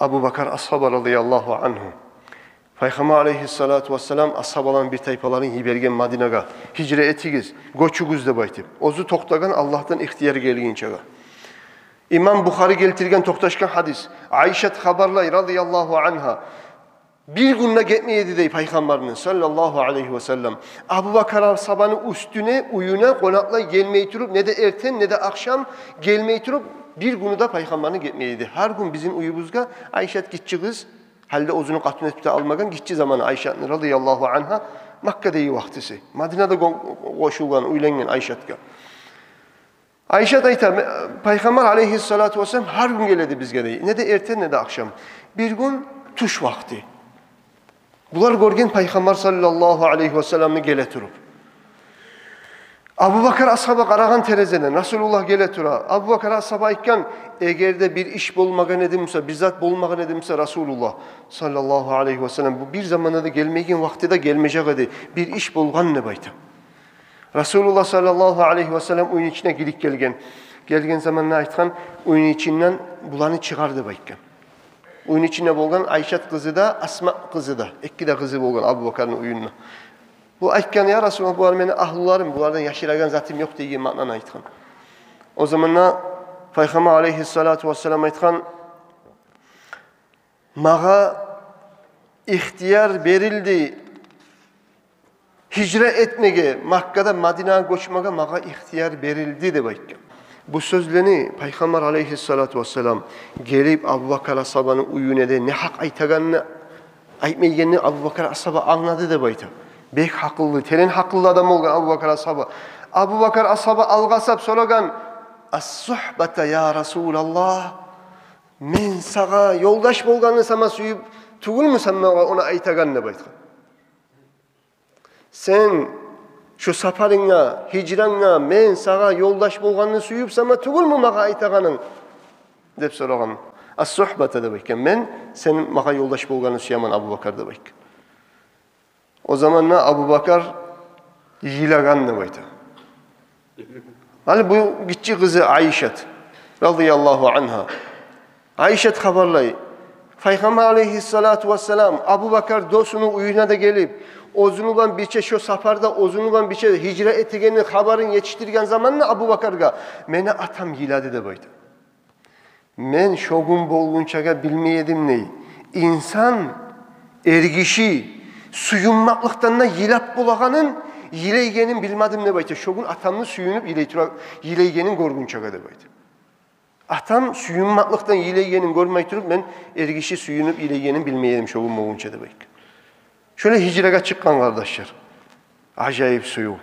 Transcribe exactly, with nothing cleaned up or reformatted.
Абубакар асгьаба радияллагьу ангьу. Пайхаммар алайгьиссалату вассалам асгьабаланы бир тайпаларын йиберген Мадинагъа: «Гьижра этигиз, гёчюгюз», – деп айтып. Оьзю токътагъан Аллагьдан ихтияр гелгинчеге. Имам Бухари гелтирген токъташгъан гьадис. Айшат хабарлай радияллагьу ангьа: «Бир гюн де гетмей эди, – дей, – Пайхаммарны саллаллагьу алайгьи васаллам Абубакар асгьабаны уьстюне, уьюне къонакълай гелмей туруп, не де эртен, не де ахшам гелмей туруп, бир гюню де Пайхаммарны гетмей эди. Гьар гюн бизин уьюбюзге Айшат гиччи къыз, гьали де оьзюню къатын этип де алмагъан, гиччи заманы Айшатны радияллагьу ангьа, Маккадагъы вакътиси, Мадинада къо-, къошулгъан, уьйленген Айшатгъа». Айшат айта: «Ме-, Пайхаммар алайгьиссалату вассалам гьар гюн геледи бизге, – дей, – не де эртен, не де ахшам. Бир гюн тюш вакъти булар гёрген Пайхаммар саллаллагьу алайгьи васалламны геле туруп. Абубакар асгьаба къарагъан терезеден, Расулуллагь геле тура. Абубакар асгьаба айтгъан: „Эгер де бир иш болмагъан эди буса, бир зат болмагъан эди буса, Расулуллагь саллаллагьу алайгьи васаллам бу бир заманда да гелмейген вакъти де гелмежек эди. Бир иш болгъан“, – деп айта. Расулуллагь саллаллагьу алайгьи васаллам уьйню ичине гирип гелген. Гелген заманда айтгъан: „Уьйню ичинден буланы чыгъар“, – деп айтгъан. Уьйню ичинде болгъан Айшат къызы да, Асма къызы да, эки де къызы болгъан Абубакарны уьюнде. Бу айтгъан: „Я Расулуллагь, булар мени агьлюлерим, булардан яшырагъан затым ёкъ“, – деген маънаны айтгъан. О заманда Пайхаммар алайгьиссалату вассалам айтгъан: „Магъа ихтияр берилди гьижра этмеге, Маккадан Мадинагъа гёчмеге магъа ихтияр берилди“, – деп айтгъан. Бу сёзлени Пайхаммар алайгьиссалату вассалам гелип Абубакар асгьабаны уьюне де не гьакъ айтагъанны, айтмайгенни Абубакар асгьаба англады деп айта. Бек гьакъыллы, терен гьакъыллы адам болгъан Абубакар асгьаба. Абубакар асгьаба алгъасап сорагъан: „Ас-сугьбата, я Расулаллагь? Мен сагъа ёлдаш болгъанны сама сююп тюгюлмю сен магъа ону айтагъан?“ – деп айтгъан. „Сен шо сапарынга, гьижранга мен сагъа ёлдаш болгъанны сююп сама тюгюлмю магъа айтагъанынг?“ – деп сорагъан. „Ас-сугьбата, – деп айтгъан. – Мен сени магъа ёлдаш болгъанны сюемен, Абубакар“, – деп айтгъан. О заманда Абубакар йылагъан деп айта. Гьали бу гиччи къызы Айшат, радияллагьу ангьа. Айшат хабарлай: Пайхаммар алайгьиссалату вассалам Абубакар досуну уьюне де гелип, оьзюню булан бирче шо сапарда, оьзюню булан бирче гьижра этегенни хабарын етишдирген заманда Абубакаргъа, мени атам йылады деп айта. Мен шо гюн болгъунчагъа билмей эдим, дей. Инсан, эргиши сююнмакълыкъдан да йылап болагъанын, йылайгенин билмедим деп айта. Шо гюн атамны сююнюп йылай тура, йылайгенин гёргюнчагъа деп айта. Атам сююнмакълыкъдан йылайгенин гёрмей туруп, мен эргиши сююнюп йылайгенин билмей эдим шо гюн болгъунча деп айта. Шолай гьижрагъа чыкъгъан, къардашлар. Ажайып сююв.